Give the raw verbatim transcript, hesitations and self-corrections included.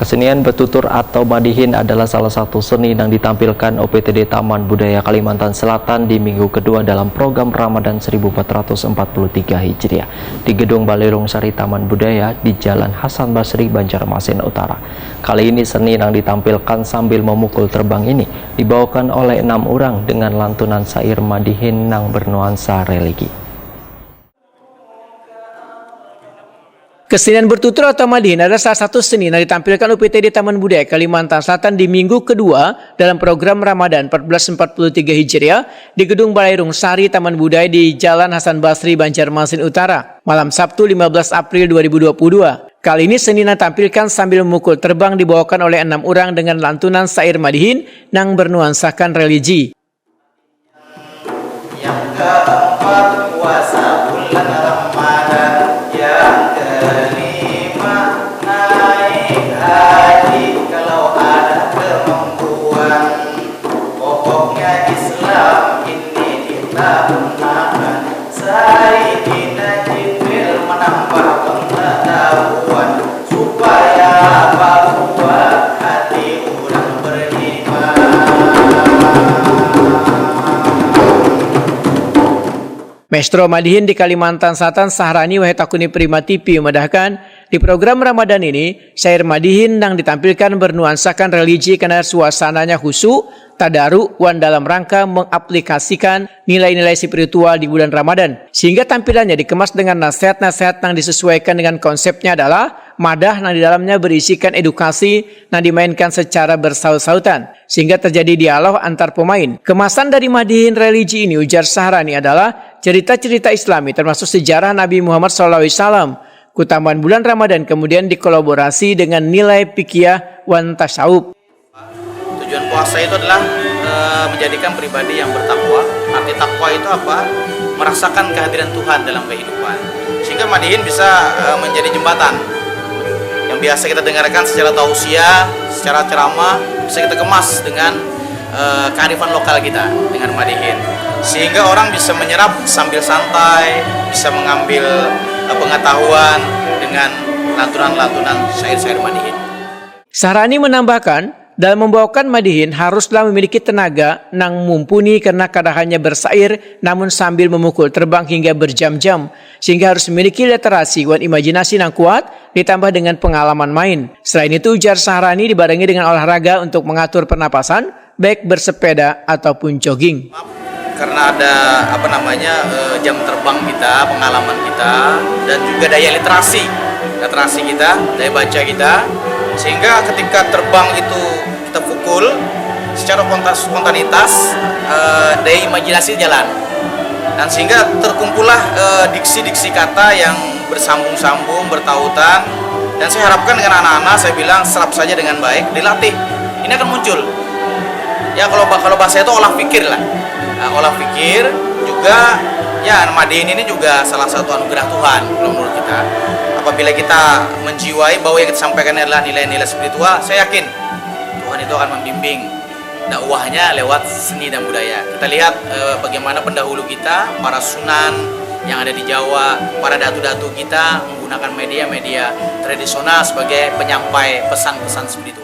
Kesenian bertutur atau madihin adalah salah satu seni yang ditampilkan O P T D Taman Budaya Kalimantan Selatan di minggu kedua dalam program Ramadan seribu empat ratus empat puluh tiga Hijriah di Gedung Balai Rungsari Taman Budaya di Jalan Hasan Basri, Banjarmasin Utara. Kali ini seni yang ditampilkan sambil memukul terbang ini dibawakan oleh enam orang dengan lantunan syair madihin yang bernuansa religi. Kesenian bertutur atau madihin adalah salah satu seni yang ditampilkan U P T di Taman Budaya Kalimantan Selatan di minggu kedua dalam program Ramadan empat belas empat puluh tiga Hijriah di Gedung Balai Rungsari Taman Budaya di Jalan Hasan Basri, Banjarmasin Utara, malam Sabtu lima belas April dua ribu dua puluh dua. Kali ini seni yang ditampilkan sambil memukul terbang dibawakan oleh enam orang dengan lantunan syair madihin yang bernuansakan religi. Yang keempat puasa bulan Ramadan, yang kelima naik haji kalau ada kemampuan. Pokoknya Islam ini kita gunakan. Sayyidina Jibril menambah pengetahuan supaya bahwa hati urang beriman. Maestro Madihin di Kalimantan Selatan Sahrani Wahitakuni Prima T V memadahkan, di program Ramadan ini, syair Madihin yang ditampilkan bernuansakan religi karena suasananya khusyuk, tadaru, wan dalam rangka mengaplikasikan nilai-nilai spiritual di bulan Ramadan, sehingga tampilannya dikemas dengan nasihat-nasihat yang disesuaikan dengan konsepnya adalah madah yang di dalamnya berisikan edukasi yang dimainkan secara bersaut-sautan, sehingga terjadi dialog antar pemain. Kemasan dari madihin religi ini, ujar Sahrani, adalah cerita-cerita Islami termasuk sejarah Nabi Muhammad sallallahu alaihi wasallam. Keutamaan bulan Ramadan kemudian dikolaborasi dengan nilai fikih wan tasawuf. Tujuan puasa itu adalah e, menjadikan pribadi yang bertakwa. Arti takwa itu apa? Merasakan kehadiran Tuhan dalam kehidupan. Sehingga madihin bisa e, menjadi jembatan. Yang biasa kita dengarkan secara tausiah, secara ceramah, bisa kita kemas dengan e, kearifan lokal kita, dengan madihin. Sehingga orang bisa menyerap sambil santai, bisa mengambil e, pengetahuan dengan lantunan-lantunan syair-syair madihin. Sahrani menambahkan, dalam membawakan madihin haruslah memiliki tenaga nang mumpuni karena kada hanya bersair namun sambil memukul terbang hingga berjam-jam, sehingga harus memiliki literasi wan imajinasi nang kuat ditambah dengan pengalaman main. Selain itu, ujar Sahrani, dibarengi dengan olahraga untuk mengatur pernapasan, baik bersepeda ataupun jogging. Karena ada apa namanya e, jam terbang kita, pengalaman kita, dan juga daya literasi, literasi kita, daya baca kita, sehingga ketika terbang itu kita pukul secara spontanitas, e, daya imajinasi jalan, dan sehingga terkumpullah e, diksi-diksi kata yang bersambung-sambung, bertautan, dan saya harapkan dengan anak-anak, saya bilang serap saja dengan baik, dilatih, ini akan muncul. Ya kalau kalau bahasa itu olah pikir lah. Nah, olah pikir juga ya madihin ini juga salah satu anugerah Tuhan kalau menurut kita. Apabila kita menjiwai bahwa yang kita sampaikan adalah nilai-nilai spiritual, saya yakin Tuhan itu akan membimbing dakwahnya lewat seni dan budaya. Kita lihat eh, bagaimana pendahulu kita, para sunan yang ada di Jawa, para datu-datu kita menggunakan media-media tradisional sebagai penyampai pesan-pesan spiritual.